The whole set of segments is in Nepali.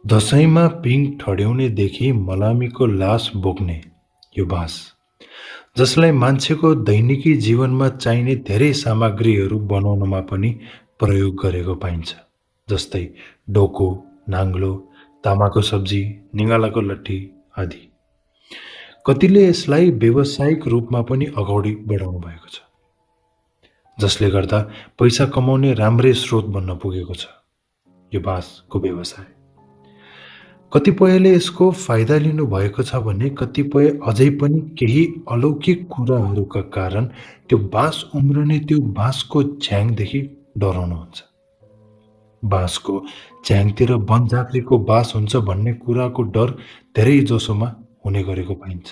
दशैँमा पिङ ठड्याउनेदेखि मलामीको लास बोक्ने यो बाँस, जसलाई मान्छेको दैनिकी जीवनमा चाहिने धेरै सामग्रीहरू बनाउनमा पनि प्रयोग गरेको पाइन्छ। जस्तै डोको, नाङ्लो, तामाको सब्जी, निगालाको लट्ठी आदि। कतिले यसलाई व्यावसायिक रूपमा पनि अगाडि बढाउनु भएको छ, जसले गर्दा पैसा कमाउने राम्रै स्रोत बन्न पुगेको छ यो बाँसको व्यवसाय। कतिपयले यसको फाइदा लिनुभएको छ भने कतिपय अझै पनि केही अलौकिक कुराहरूका कारण त्यो बाँस उम्रने त्यो बाँसको झ्याङदेखि डराउनुहुन्छ। बाँसको झ्याङतिर वनझाँक्रीको बास हुन्छ भन्ने कुराको डर धेरै जसोमा हुने गरेको पाइन्छ।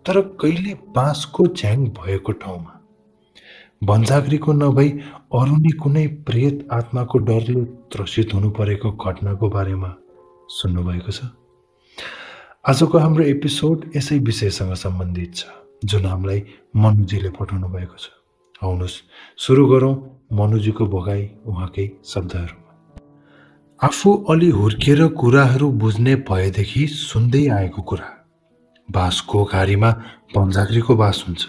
तर कहिले बाँसको झ्याङ भएको ठाउँमा वनझाँक्रीको नभई अरू नै कुनै प्रेत आत्माको डरले त्रसित हुनु परेको घटनाको बारेमा सुन्नुभएको छ? आजको हाम्रो एपिसोड यसै विषयसँग सम्बन्धित छ, जुन हामीलाई मनुजीले पठाउनु भएको छ। आउनुहोस् सुरु गरौँ मनुजीको भोगाई उहाँकै शब्दहरूमा। आफू अलि हुर्केर कुराहरू बुझ्ने भएदेखि सुन्दै आएको कुरा, बाँसको घारीमा वनझाँक्रीको बास हुन्छ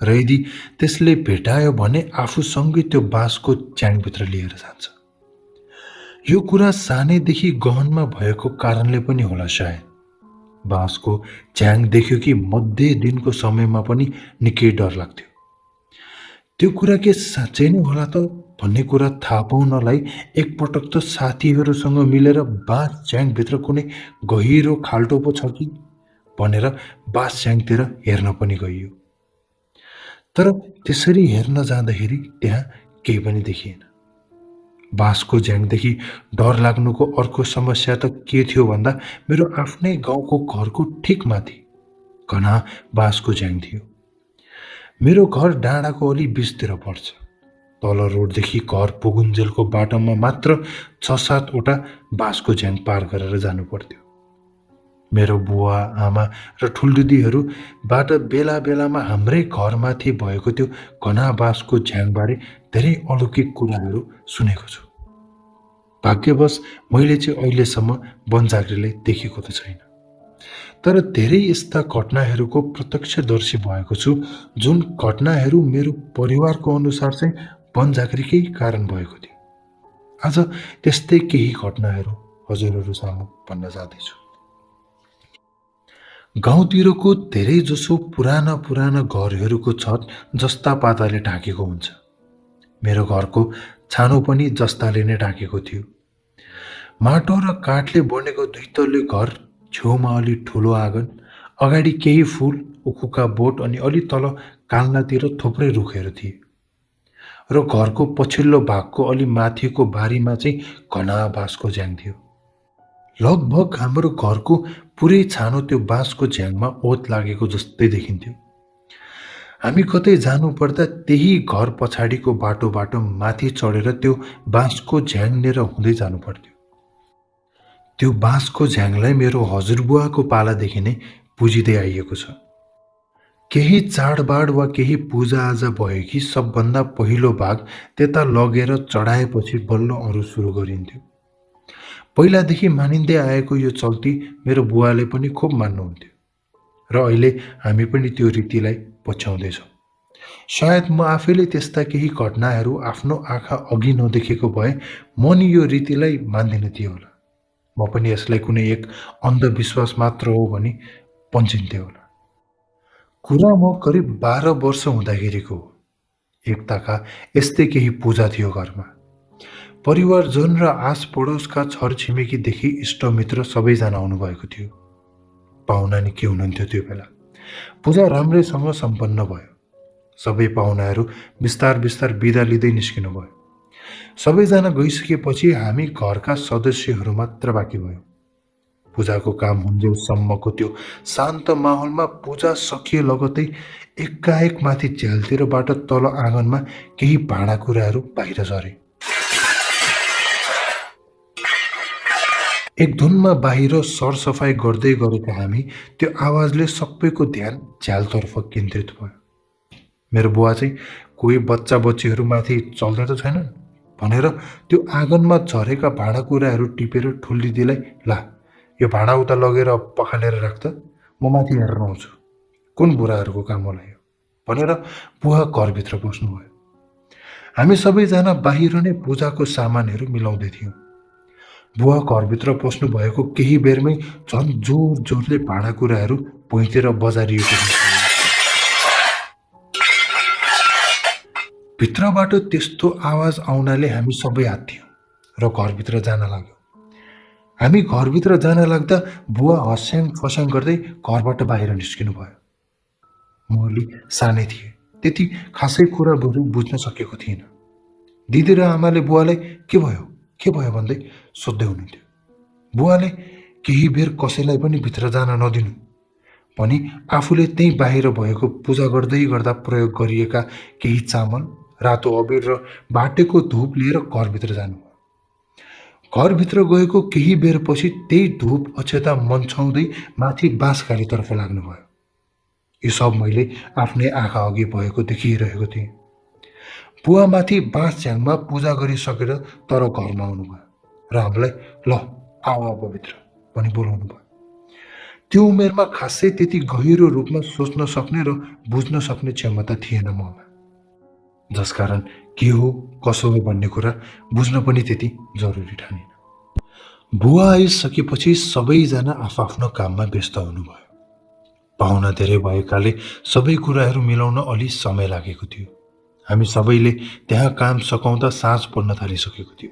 र यदि त्यसले भेटायो भने आफूसँगै त्यो बाँसको च्याङभित्र लिएर जान्छ। यो कुरा सानैदेखि गहनमा भएको कारणले पनि होला सायद। बाँसको च्याङ देख्यो कि मध्य दिनको समयमा पनि निकै डर लाग्थ्यो। त्यो कुरा के साँच्चै नै होला त भन्ने कुरा थाहा पाउनलाई एकपटक त साथीहरूसँग मिलेर बाँस च्याङभित्र कुनै गहिरो खाल्टो पो छ कि भनेर बाँस च्याङतिर हेर्न पनि गइयो। तर त्यसरी हेर्न जाँदाखेरि त्यहाँ केही पनि देखिएन। बाँसको झ्याङदेखि डर लाग्नुको अर्को समस्या त के थियो भन्दा मेरो आफ्नै गाउँको घरको ठिक माथि घना बाँसको झ्याङ थियो। मेरो घर डाँडाको अलि बिचतिर पर्छ। तल रोडदेखि घर पुगुन्जेलको बाटोमा मात्र 6-7वटा बाँसको झ्याङ पार गरेर जानु पर्थ्यो। मेरो बुवा आमा र ठुल्दिदीहरूबाट बेला बेलामा हाम्रै घरमाथि भएको त्यो घना बाँसको झ्याङबारे धेरै अलौकिक कुराहरू सुनेको छु। भाग्यवश मैले चाहिँ अहिलेसम्म वनझाँक्रीलाई देखेको त छैन। तर धेरै यस्ता घटनाहरूको प्रत्यक्षदर्शी भएको छु, जुन घटनाहरू मेरो परिवारको अनुसार चाहिँ वनझाँक्रीकै कारण भएको थियो। आज त्यस्तै केही घटनाहरू हजुरहरू सामु भन्न जाँदैछु। गाउँतिरको धेरै जसो पुराना पुराना घरहरूको छत जस्ता पाताले ढाकेको हुन्छ। मेरो घरको छानो पनि जस्ताले नै ढाकेको थियो। माटो र काठले बनेको 2 तल्ले घर, छेउमा अलि ठुलो आँगन, अगाडि केही फूल, उखुका बोट अनि अलि तल काल्नातिर थुप्रै रुखहरू थिए। र घरको पछिल्लो भागको अलि माथिको बारीमा चाहिँ घना बाँसको झ्याङ थियो। लगभग हाम्रो घरको पुरै छानो त्यो बाँसको झ्याङमा ओत लागेको जस्तै देखिन्थ्यो। हामी कतै जानु पर्दा त्यही घर पछाडिको बाटोबाट माथि चढेर त्यो बाँसको झ्याङनेर हुँदै जानु पर्थ्यो। त्यो बाँसको झ्याङलाई मेरो हजुरबुवाको पालादेखि नै पुजिँदै आइएको छ। केही चाडबाड वा केही पूजाआजा भयो कि सबभन्दा पहिलो भाग त्यता लगेर चढाएपछि बल्ल अरू सुरु गरिन्थ्यो। पहिलादेखि मानिँदै आएको यो चल्ती मेरो बुवाले पनि खुब मान्नुहुन्थ्यो र अहिले हामी पनि त्यो रीतिलाई पछ्याउँदैछौँ। सायद म आफैले त्यस्ता केही घटनाहरू आफ्नो आँखा अघि नदेखेको भए म नि यो रीतिलाई मान्दिनँ थिएँ होला। म पनि यसलाई कुनै एक अन्धविश्वास मात्र हो भनी पन्छिन्थेँ होला। कुरा म करिब 12 वर्ष हुँदाखेरिको हो। एकताका यस्तै केही पूजा थियो घरमा। परिवारजन र आस पडोसका छरछिमेकीदेखि इष्टमित्र सबैजना आउनुभएको थियो। पाहुना नि के हुनुहुन्थ्यो त्यो बेला। पूजा राम्रैसँग सम्पन्न भयो। सबै पाहुनाहरू बिस्तार बिस्तार बिदा लिँदै निस्किनु भयो। सबैजना गइसकेपछि हामी घरका सदस्यहरू मात्र बाँकी भयो। पूजाको काम हुन्जेलसम्मको त्यो शान्त माहौलमा पूजा सकिए लगतै एकाएक माथि झ्यालतिरबाट तल आँगनमा केही भाँडाकुँडाहरू बाहिर झरे। एक धुनमा बाहिर सरसफाइ गर्दै गरेका हामी त्यो आवाजले सबैको ध्यान झ्यालतर्फ केन्द्रित भयो। मेरो बुवा चाहिँ कोही बच्चा बच्चीहरू माथि चल्दै त छैनन्, भनेर त्यो आँगनमा झरेका भाँडाकुँडाहरू टिपेर ठुल दिदीलाई ला यो भाँडा उता लगेर पखालेर राख्दा म माथि हेरेर आउँछु कुन बुढाहरूको काम होला यो भनेर बुवा घरभित्र पस्नुभयो। हामी सबैजना बाहिर नै पूजाको सामानहरू मिलाउँदै थियौँ। बुवा घरभित्र पस्नु भएको केही बेरमै झन् जोर जोरले भाँडाकुँडाहरू भुइँतिर बजारिएको थियो। भित्रबाट त्यस्तो आवाज आउनाले हामी सबै आत्थियौँ र घरभित्र जान लाग्यौँ। हामी घरभित्र जान लाग्दा बुवा हस्याङ फस्याङ गर्दै घरबाट बाहिर निस्किनु भयो। म अलि सानै थिएँ, त्यति खासै कुराहरू बुझ्न सकेको थिइनँ। दिदी र आमाले बुवालाई के भयो भन्दै सोध्दै हुनुहुन्थ्यो। बुवाले केही बेर कसैलाई पनि भित्र जान नदिनु भनी आफूले त्यही बाहिर भएको पूजा गर्दै गर्दा प्रयोग गरिएका केही चामल, रातो अबिर र बाटेको धुप लिएर घरभित्र जानुभयो। घरभित्र गएको केही बेरपछि त्यही धुप अक्षता मन्छाउँदै माथि बाँसघारीतर्फ लाग्नुभयो। यो सब मैले आफ्नै आँखा अघि भएको देखिरहेको थिएँ। बुवा माथि बाँस झ्याङमा पूजा गरिसकेर तर घरमा आउनुभयो र हामीलाई ल आऊ पवित्र भनी बोलाउनु भयो। त्यो उमेरमा खासै त्यति गहिरो रूपमा सोच्न सक्ने र बुझ्न सक्ने क्षमता थिएन ममा, जसकारण के हो कसो हो भन्ने कुरा बुझ्न पनि त्यति जरुरी ठानिन। बुवा आइसकेपछि सबैजना आफ्नो काममा व्यस्त हुनुभयो। पाहुना धेरै भएकाले सबै कुराहरू मिलाउन अलि समय लागेको थियो। हामी सबैले त्यहाँ काम सकाउँदा साँझ पर्न थालिसकेको थियो।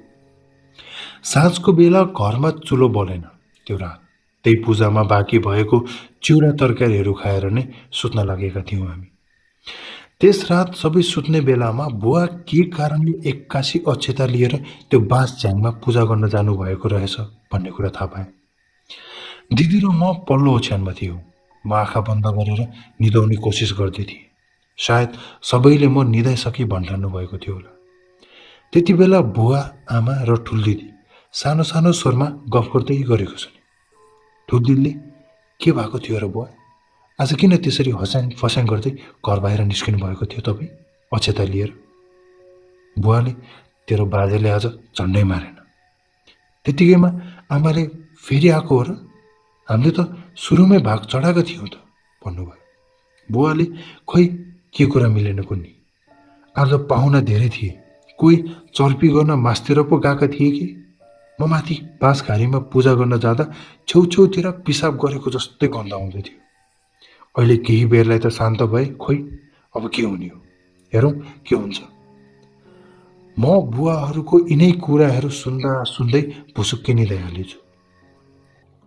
साँझको बेला घरमा चुलो बलेन। त्यो रात त्यही पूजामा बाँकी भएको चिउरा तरकारीहरू खाएर नै सुत्न लागेका थियौँ हामी। त्यस रात सबै सुत्ने बेलामा बुवा के कारणले एक्कासी अक्षता लिएर त्यो बाँस झ्याङमा पूजा गर्न जानुभएको रहेछ भन्ने कुरा थाहा पाएँ। दिदी र म पल्लो ओछ्यानमा थियौँ। म आँखा बन्द गरेर निदाउने कोसिस गर्दै थिएँ। सायद सबैले म निदाइसकी भन्ठान्नु भएको थियो होला। त्यति बेला बुवा, आमा र ठुल दिदी सानो सानो स्वरमा गफ गर्दै गरेको छन्। ठुल दिदीले के भएको थियो र बुवा, आज किन त्यसरी हस्याङ फस्याङ गर्दै घर बाहिर निस्किनु भएको थियो तपाईँ अक्षता लिएर? बुवाले तेरो बाजेले आज झन्डै मारेन। त्यतिकैमा आमाले फेरि आएको हो र? हामीले त सुरुमै भाग चढाएका थियौँ त भन्नुभयो। बुवाले खोइ के कुरा मिलेन कुन्नी, आज पाहुना धेरै थिए, कोही चर्पी गर्न मासतिर पो गएका थिए कि। म माथि बाँसघारीमा पूजा गर्न जाँदा छेउछेउतिर पिसाब गरेको जस्तै गन्ध आउँदै थियो। अहिले केही बेरलाई त शान्त भए, खोइ अब के हुने हो, हेरौँ के हुन्छ। म बुवाहरूको यिनै कुराहरू सुन्दा सुन्दै भुसुक्कै निदाइहालेछु।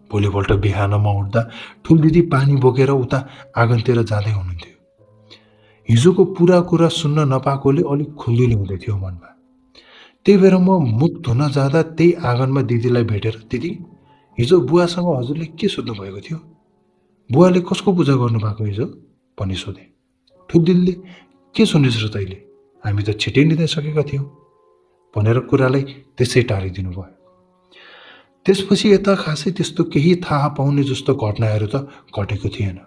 भोलिपल्ट बिहानमा उठ्दा ठुल दिदी पानी बोकेर उता आँगनतिर जाँदै हुनुहुन्थ्यो। हिजोको पुरा कुरा सुन्न नपाएकोले अलिक खुल्दिली हुँदै थियो मनमा। त्यही भएर म मुख धुन जाँदा त्यही आँगनमा दिदीलाई भेटेर, दिदी हिजो बुवासँग हजुरले के सोध्नु भएको थियो? बुवाले कसको पूजा गर्नुभएको हिजो भनी सोधेँ। ठुल दिदीले के सुनिस् र तैँले, हामी त छिटै निदाइसकेका थियौँ भनेर कुरालाई त्यसै टारिदिनु भयो। त्यसपछि यता खासै त्यस्तो केही थाहा पाउने जस्तो घटनाहरू त घटेको थिएन।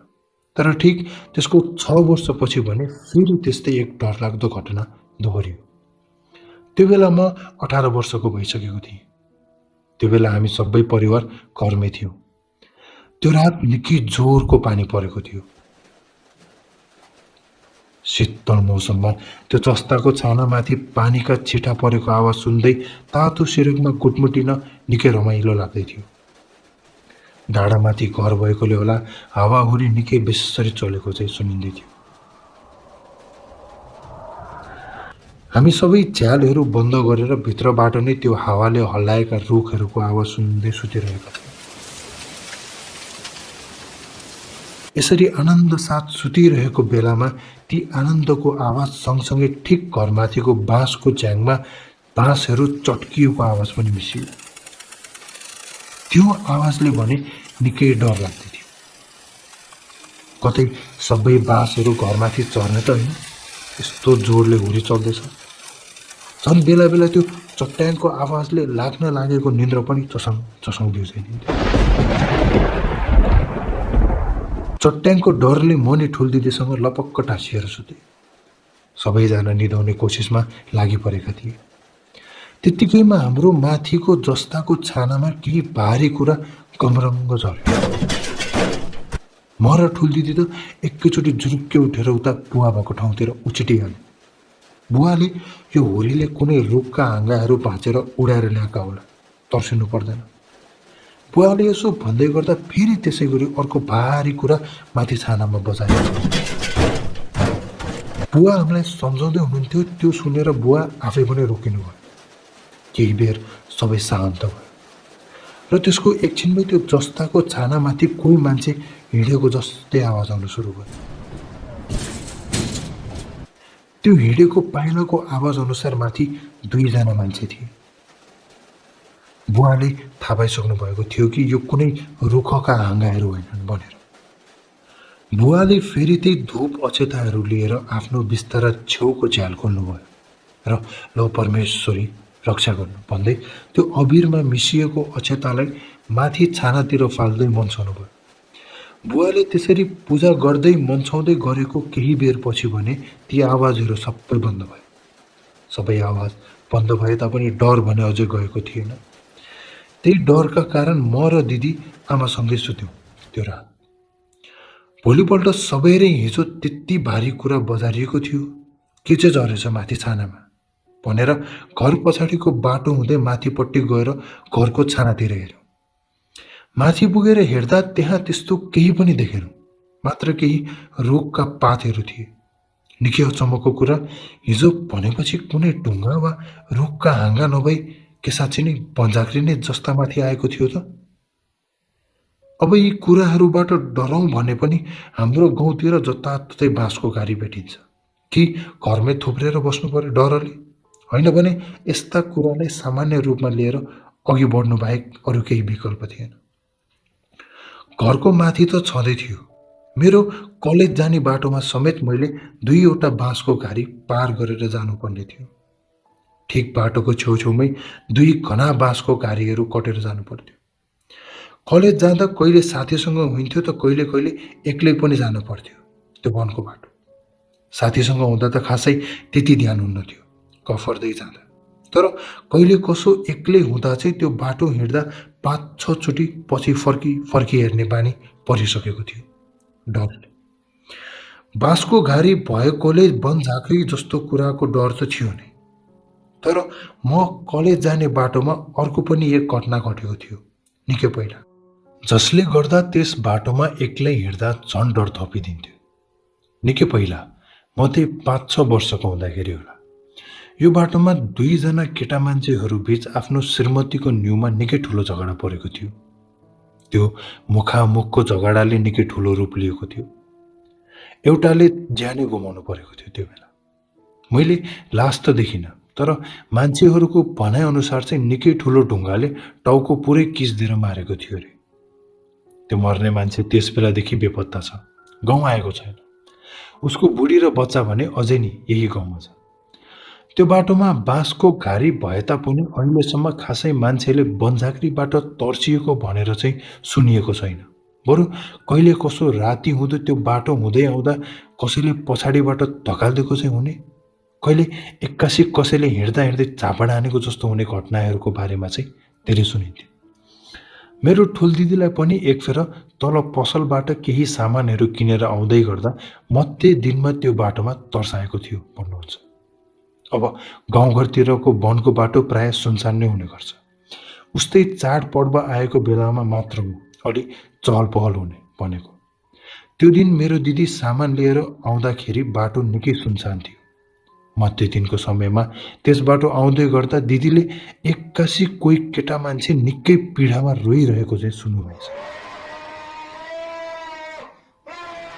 तर ठिक त्यसको 6 वर्षपछि भने फेरि त्यस्तै एक डरलाग्दो घटना दोहोरियो। त्यो बेला म 18 वर्षको भइसकेको थिएँ। त्यो बेला हामी सबै परिवार घरमै थियौँ। त्यो रात निकै जोरको पानी परेको थियो। शीतल मौसममा त्यो चस्ताको छानामाथि पानीका छिटा परेको आवाज सुन्दै तातो सिरकमा कुटमुटिन निकै रमाइलो लाग्दै थियो। डाँडामाथि घर भएकोले होला हावाहुरी निकै बेसरी चलेको चाहिँ सुनिँदै थियो। हामी सबै झ्यालहरू बन्द गरेर भित्रबाट नै त्यो हावाले हल्लाएका रुखहरूको आवाज सुन्दै सुतिरहेका थियौँ। यसरी आनन्द साथ सुतिरहेको बेलामा ती आनन्दको आवाज सँगसँगै ठिक घरमाथिको बाँसको झ्याङमा बाँसहरू चट्किएको आवाज पनि मिसियो। त्यो आवाजले भने निकै डर लाग्दै थियो। कतै सबै बाँसहरू घरमाथि चढ्ने त होइन, यस्तो जोडले हुरी चल्दैछ। झन् बेला बेला त्यो चट्याङको आवाजले लाग्न लागेको निन्द्रा पनि चसङ चसङ बिउजाइदिन्थ्यो। चट्याङको डरले म नि ठुल दिदीसँग लपक्क टाँसिएर सुते। सबैजना निदाउने कोसिसमा लागि परेका थिए। त्यत्तिकैमा हाम्रो माथिको जस्ताको छानामा केही भारी कुरा गमरङ्ग झऱ्यो। म र ठुल्दिदी त एकैचोटि जुरुक्कै उठेर उता बुवा भएको ठाउँतिर उछिटिहाल्यो। बुवाले यो होरीले कुनै रुखका हाँगाहरू भाँचेर उडाएर ल्याएका होला, तर्सिनु पर्दैन। बुवाले यसो भन्दै गर्दा फेरि त्यसै गरी अर्को भारी कुरा माथि छानामा बजायो। बुवा हामीलाई सम्झाउँदै हुनुहुन्थ्यो। त्यो सुनेर बुवा आफै पनि रोकिनु भयो। केही बेर सबै शान्त भयो र त्यसको एकछिनमै त्यो जस्ताको छानामाथि कोही मान्छे हिँडेको जस्तै आवाज आउन सुरु भयो। त्यो हिँडेको पाइलाको आवाज अनुसार माथि 2 जना मान्छे थिए। बुवाले थाहा पाइसक्नु भएको थियो कि यो कुनै रुखका हाँगाहरू होइनन् भनेर। बुवाले फेरि त्यही धूप अक्षताहरू लिएर आफ्नो बिस्तारा छेउको झ्याल खोल्नुभयो र ल परमेश्वरी रक्षा गर्नु भन्दै त्यो अबिरमा मिसिएको अक्षतालाई माथि छानातिर फाल्दै मन्साउनु भयो। बुवाले त्यसरी पूजा गर्दै मन्साउँदै गरेको केही बेरपछि भने ती आवाजहरू सबै बन्द भयो। सबै आवाज बन्द भए तापनि डर भने अझै गएको थिएन। त्यही डरका कारण म र दिदी आमासँगै सुत्यौँ त्यो रात। भोलिपल्ट सबैले हिजो त्यति भारी कुरा बजारिएको थियो, के चाहिँ झरेछ माथि छानामा भनेर घर पछाडिको बाटो हुँदै माथिपट्टि गएर घरको छानातिर हेऱ्यौँ। माथि पुगेर हेर्दा त्यहाँ त्यस्तो केही पनि देखेनौँ, मात्र केही रुखका पातहरू थिए। निकै अचम्मको कुरा, हिजो भनेपछि कुनै ढुङ्गा वा रुखका हाँगा नभई के साँच्चै नै बन्जाक्री नै जस्ता माथि आएको थियो त? अब यी कुराहरूबाट डराउँ भने पनि हाम्रो गाउँतिर जताततै बाँसको गाडी भेटिन्छ। कि घरमै थुप्रेर बस्नु पर्यो डरले? होइन भने यस्ता कुरालाई सामान्य रूपमा लिएर अघि बढ्नु बाहेक अरू केही विकल्प थिएन। घरको माथि त छँदै थियो। मेरो कलेज जाने बाटोमा समेत मैले 2वटा बाँसको घारी पार गरेर जानुपर्ने थियो। ठिक बाटोको छेउछेउमै 2 घना बाँसको घारीहरू कटेर जानु पर्थ्यो। कलेज जाँदा कहिले साथीसँग हुन्थ्यो त कहिले कहिले एक्लै पनि जानु पर्थ्यो त्यो वनको बाटो। साथीसँग हुँदा त खासै त्यति ध्यान हुन्न थियो कफर्दै जाँदा, तर कहिले कसो एक्लै हुँदा चाहिँ त्यो बाटो हिँड्दा 5-6 चोटि पछि फर्की हेर्ने बानी परिसकेको थियो डरले। बाँसको घारी भएकोले बनझाँक्री जस्तो कुराको डर त थियो नै, तर म कलेज जाने बाटोमा अर्को पनि एक घटना घटेको थियो निकै पहिला, जसले गर्दा त्यस बाटोमा एक्लै हिँड्दा झन् डर थपिदिन्थ्यो। निकै पहिला, म त्यही 5-6 वर्षको हुँदाखेरि होला। यो बाटोमा 2 जना केटा मान्छेहरू बीच आफ्नो श्रीमतीको न्युमा निकै ठुलो झगडा परेको थियो। त्यो मुखामुखको झगडाले निकै ठुलो रूप लिएको थियो। एउटाले ज्यानै गुमाउनु परेको थियो त्यो बेला। मैले लास त देखिनँ, तर मान्छेहरूको भनाइअनुसार चाहिँ निकै ठुलो ढुङ्गाले टाउको पुरै किच्दिएर मारेको थियो अरे। त्यो मर्ने मान्छे त्यस बेलादेखि बेपत्ता छ, गाउँ आएको छैन। उसको बुढी र बच्चा भने अझै नि यही गाउँमा छ। त्यो बाटोमा बाँसको घारी भए तापनि अहिलेसम्म खासै मान्छेले बनझाँक्रीबाट तर्सिएको भनेर चाहिँ सुनिएको छैन। बरु कहिले कसो राति हुँदो त्यो बाटो हुँदै आउँदा कसैले पछाडिबाट धकालिदिएको चाहिँ हुने, कहिले एक्कासी कसैले हिँड्दा हिँड्दै झापड हानेको जस्तो हुने घटनाहरूको बारेमा चाहिँ धेरै सुनिन्थ्यो। मेरो ठुल्दिदीलाई पनि एकफेर तल पसलबाट केही सामानहरू किनेर आउँदै गर्दा मध्य दिनमा त्यो बाटोमा तर्साएको थियो भन्नुहुन्छ। अब गाउँघरतिरको वनको बाटो प्राय सुनसान नै हुने गर्छ। उस्तै चाडपर्व आएको बेलामा मात्र हो अलि चहल पहल हुने भनेको। त्यो दिन मेरो दिदी सामान लिएर आउँदाखेरि बाटो निकै सुनसान थियो। मध्य दिनको समयमा त्यस बाटो आउँदै गर्दा दिदीले एक्कासी कोही केटा मान्छे निकै पीडामा रोइरहेको चाहिँ सुन्नुभएछ।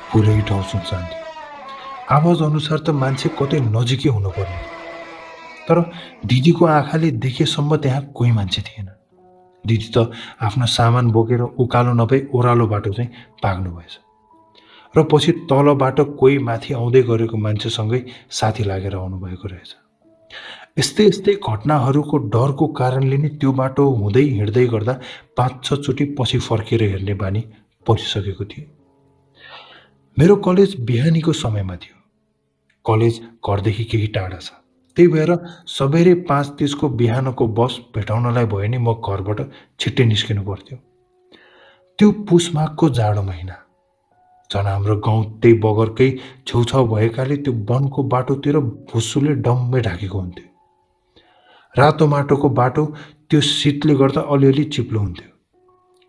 पुरै ठाउँ सुनसान थियो। आवाज अनुसार त मान्छे कतै नजिकै हुनुपर्ने, तर दिदीको आँखाले देखेसम्म त्यहाँ कोही मान्छे थिएन। दिदी त आफ्नो सामान बोकेर उकालो नभई ओह्रालो बाटो चाहिँ भाग्नु भएछ र पछि तलबाट कोही माथि आउँदै गरेको मान्छेसँगै साथी लागेर आउनुभएको रहेछ। यस्तै यस्तै घटनाहरूको डरको कारणले नै त्यो बाटो हुँदै हिँड्दै गर्दा 5-6 चोटि पछि फर्केर हेर्ने बानी परिसकेको थियो। मेरो कलेज बिहानीको समयमा थियो। कलेज घरदेखि केही टाढा छ। त्यही भएर सबेरै 5:30 को बिहानको बस भेटाउनलाई भयो नि म घरबाट छिट्टै निस्किनु पर्थ्यो। त्यो पुस माघको जाडो महिना। झन् हाम्रो गाउँ त्यही बगरकै छेउछाउ भएकाले त्यो वनको बाटोतिर भुस्सुले डम्मै ढाकेको हुन्थ्यो। रातो माटोको बाटो त्यो शीतले गर्दा अलिअलि चिप्लो हुन्थ्यो,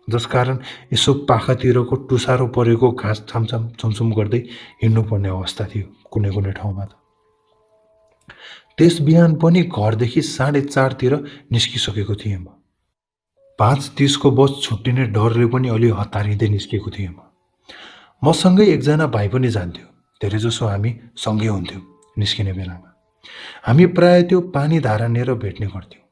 जसकारण यसो पाखातिरको टुसारो परेको घाँस छामछाम छुमछुम गर्दै हिँड्नुपर्ने अवस्था थियो कुनै कुनै ठाउँमा त। त्यस बिहान पनि घरदेखि 4:30तिर निस्किसकेको थिएँ म। 5:30 को बस छुट्टिने डरले पनि अलि हतारिँदै निस्केको थिएँ म। मसँगै एकजना भाइ पनि जान्थ्यो। धेरैजसो हामी सँगै हुन्थ्यौँ निस्किने बेलामा। हामी प्राय त्यो पानी धारानेर भेट्ने गर्थ्यौँ।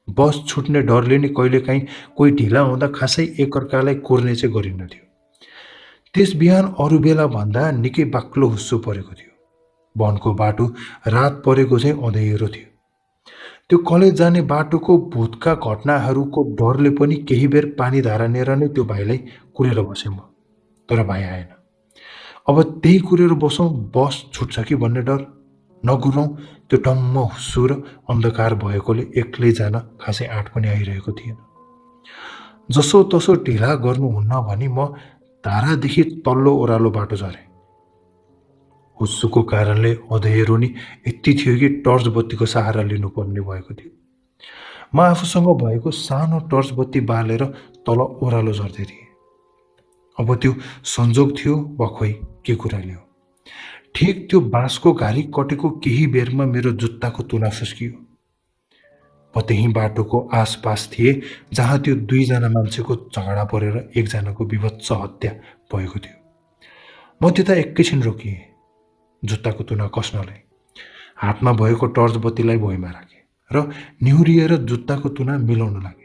बस छुट्ने डरले नि कहिलेकाहीँ कोही ढिला हुँदा खासै एकअर्कालाई कोर्ने चाहिँ गरिन्नथ्यो। त्यस बिहान अरू बेला भन्दा निकै बाक्लो हुस्सो परेको थियो। वनको बाटो रात परेको चाहिँ अँध्यारो थियो। त्यो कलेज जाने बाटोको भुतका घटनाहरूको डरले पनि केही बेर पानी धारानेर नै त्यो भाइलाई कुरेर बसेँ म। तर भाइ आएन। अब त्यही कुरेर बसौँ, बस छुट्छ कि भन्ने डर। नकुरौँ, त्यो टम्म हुस्सु र अन्धकार भएकोले एक्लै जान खासै आँट पनि आइरहेको थिएन। जसो तसो ढिला गर्नुहुन्न भनी म धारादेखि तल्लो ओह्रालो बाटो झरेँ। हुस्सुको कारणले अँध्यारो नि यति थियो कि टर्च बत्तीको सहारा लिनुपर्ने भएको थियो। म आफूसँग भएको सानो टर्च बत्ती बालेर तल ओह्रालो झर्दै थिएँ। अब त्यो संजोग थियो वा खोइ के कुराले हो। ठिक त्यो बाँसको घारी कटेको केही बेरमा मेरो जुत्ताको तुना फुस्कियो। म त्यही बाटोको आसपास थिएँ जहाँ त्यो 2जना मान्छेको झगडा परेर एकजनाको विभत्स हत्या भएको थियो। म त्यता एकैछिन रोकिएँ, जुत्ताको तुना कस्नलाई। हातमा भएको टर्च बत्तीलाई भुइँमा राखेँ र निहुरिएर जुत्ताको तुना मिलाउन लागेँ।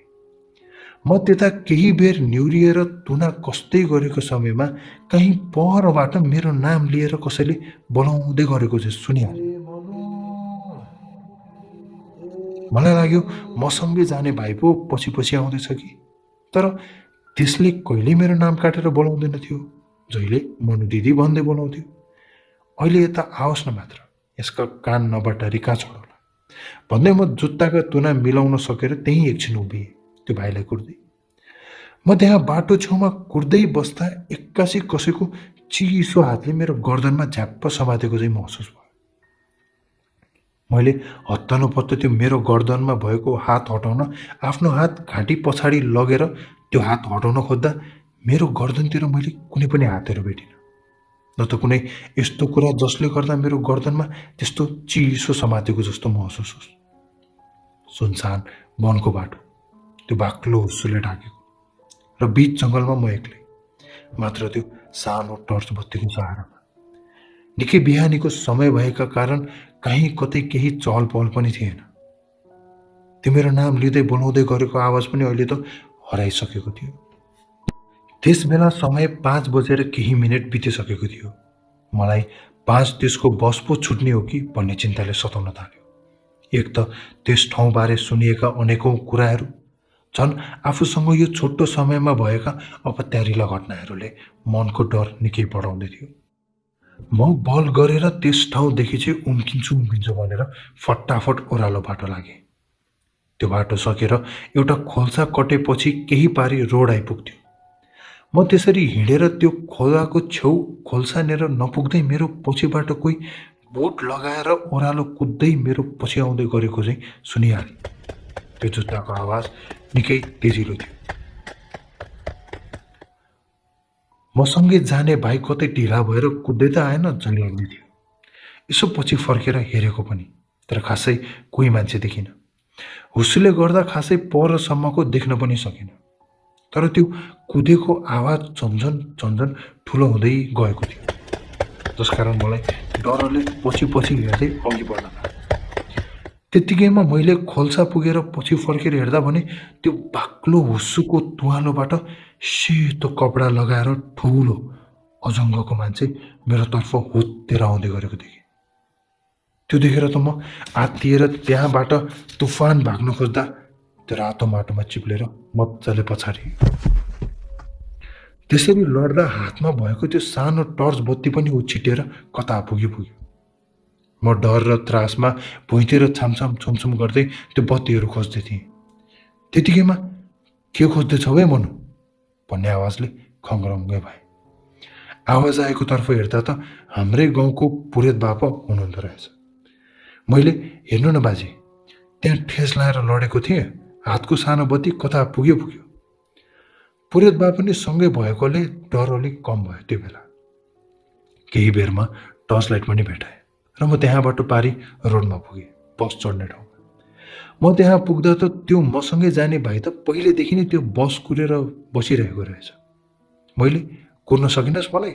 म त्यता केही बेर निहुरिएर तुना कस्दै गरेको समयमा कहीँ परबाट मेरो नाम लिएर कसैले बोलाउँदै गरेको चाहिँ सुनिहालेँ। मलाई लाग्यो मसँगै जाने भाइ पो पछि पछि आउँदैछ कि। तर त्यसले कहिल्यै मेरो नाम काटेर बोलाउँदैन थियो। जहिले मनु दिदी भन्दै बोलाउँथ्यो। अहिले यता आओस् न मात्र, यसका कान नबटारी कहाँ छोडौला भन्दै म जुत्ताका तुना मिलाउन सकेर त्यहीँ एकछिन उभिएँ त्यो भाइलाई कुर्दै। म त्यहाँ बाटो छेउमा कुर्दै बस्दा एक्कासी कसैको चिसो हातले मेरो गर्दनमा झ्याप्प समातेको चाहिँ महसुस भयो। मैले हत्तनपत्त त्यो मेरो गर्दनमा भएको हात हटाउन आफ्नो हात घाँटी पछाडि लगेर त्यो हात हटाउन खोज्दा मेरो गर्दनतिर मैले कुनै पनि हातहरू भेटिनँ। न त कुनै यस्तो कुरा जसले गर्दा मेरो गर्दनमा त्यस्तो चिसो समातेको जस्तो महसुस होस्। सुनसान वनको बाटो, त्यो बाक्लो हुस्सुले ढाकेको र बीच जङ्गलमा म एक्लै, मात्र त्यो सानो टर्च बत्तीको सहारामा। निकै बिहानीको समय भएका कारण कहीँ कतै केही चहल पहल पनि थिएन। त्यो मेरो नाम लिँदै बोलाउँदै गरेको आवाज पनि अहिले त हराइसकेको थियो। त्यस बेला समय 5 बजेर केही मिनेट बितिसकेको थियो। मलाई 5:30 को बस पो छुट्ने हो कि भन्ने चिन्ताले सताउन थाल्यो। एक त त्यस ठाउँबारे सुनिएका अनेकौँ कुराहरू, झन् आफूसँग यो छोटो समयमा भएका अपत्यारिला घटनाहरूले मनको डर निकै बढाउँदै थियो। म बल गरेर त्यस ठाउँदेखि चाहिँ उम्किन्छु भनेर फटाफट ओह्रालो बाटो लागेँ। त्यो बाटो सकेर एउटा खोल्सा कटेपछि केही पारी रोड आइपुग्थ्यो। म त्यसरी हिँडेर त्यो खोलाको छेउ खोल्सानेर नपुग्दै मेरो पछिबाट कोही बोट लगाएर ओह्रालो कुद्दै मेरो पछि आउँदै गरेको चाहिँ सुनिहालेँ। त्यो जुत्ताको आवाज निकै तेजिलो थियो। मसँगै जाने भाइ कतै ढिला भएर कुद्दै त आएन जै लाग्दै थियो। यसो पछि फर्केर हेरेको पनि, तर खासै कोही मान्छे देखिनँ। हुस्सुले गर्दा खासै परसम्मको देख्न पनि सकिनँ। तर त्यो कुदेको आवाज झन्झन झन्झन ठुलो हुँदै गएको थियो, जसकारण मलाई डरले पछि पछि हेर्दै अघि बढ्न थालेँ। त्यत्तिकैमा मैले खोल्सा पुगेर पछि फर्केर हेर्दा भने त्यो बाक्लो हुस्सुको तुवालोबाट सेतो कपडा लगाएर ठुलो अजङ्गको मान्छे मेरोतर्फ हुत्तेर आउँदै गरेको देखेँ। त्यो देखेर त म आत्तिएर त्यहाँबाट तुफान भाग्न खोज्दा त्यो रातो माटोमा चिप्लेर मजाले पछाडि। त्यसरी लड्दा हातमा भएको त्यो सानो टर्च बत्ती पनि उछिटेर कता पुग्यो। म डर र त्रासमा भुइँतिर छामछाम छुमछुम गर्दै त्यो बत्तीहरू खोज्दै थिएँ। त्यतिकैमा के खोज्दैछौ है मनु भन्ने आवाजले खङ्ग्रङ्गै भए। आवाज आएको तर्फ हेर्दा त हाम्रै गाउँको पुरेत बापा हुनुहुँदो रहेछ। मैले हेर्नु न बाजे, त्यहाँ ठेस लाएर लडेको थिएँ, हातको सानो बत्ती कता पुग्यो पुग्यो। पुरेत बा पनि सँगै भएकोले डर अलिक कम भयो त्यो बेला। केही बेरमा टर्च लाइट पनि भेटाएँ र म त्यहाँबाट पारी रोडमा पुगेँ, बस चढ्ने ठाउँमा। म त्यहाँ पुग्दा त त्यो मसँगै जाने भाइ त पहिलेदेखि नै त्यो बस कुरेर बसिरहेको रहेछ। मैले कुर्न सकिनस् मलाई?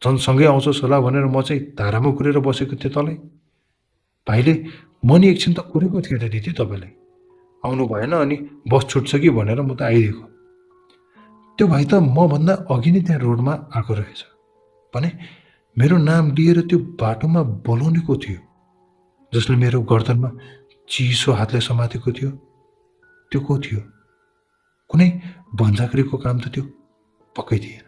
झन् सँगै आउँछस् होला भनेर म चाहिँ धारामा कुरेर बसेको थिएँ तलै। भाइले म नि एकछिन त कुरेको थिएँ त दिदी तपाईँलाई। आउनु भएन अनि बस छुट्छ कि भनेर म त आइदिएको। त्यो भाइ त मभन्दा अघि नै त्यहाँ रोडमा आएको रहेछ भने मेरो नाम लिएर त्यो बाटोमा बोलाउनेको थियो, जसले मेरो गर्दनमा चिसो हातले समातेको थियो। त्यो को थियो? कुनै भन्जाक्रीको काम त त्यो पक्कै थिएन।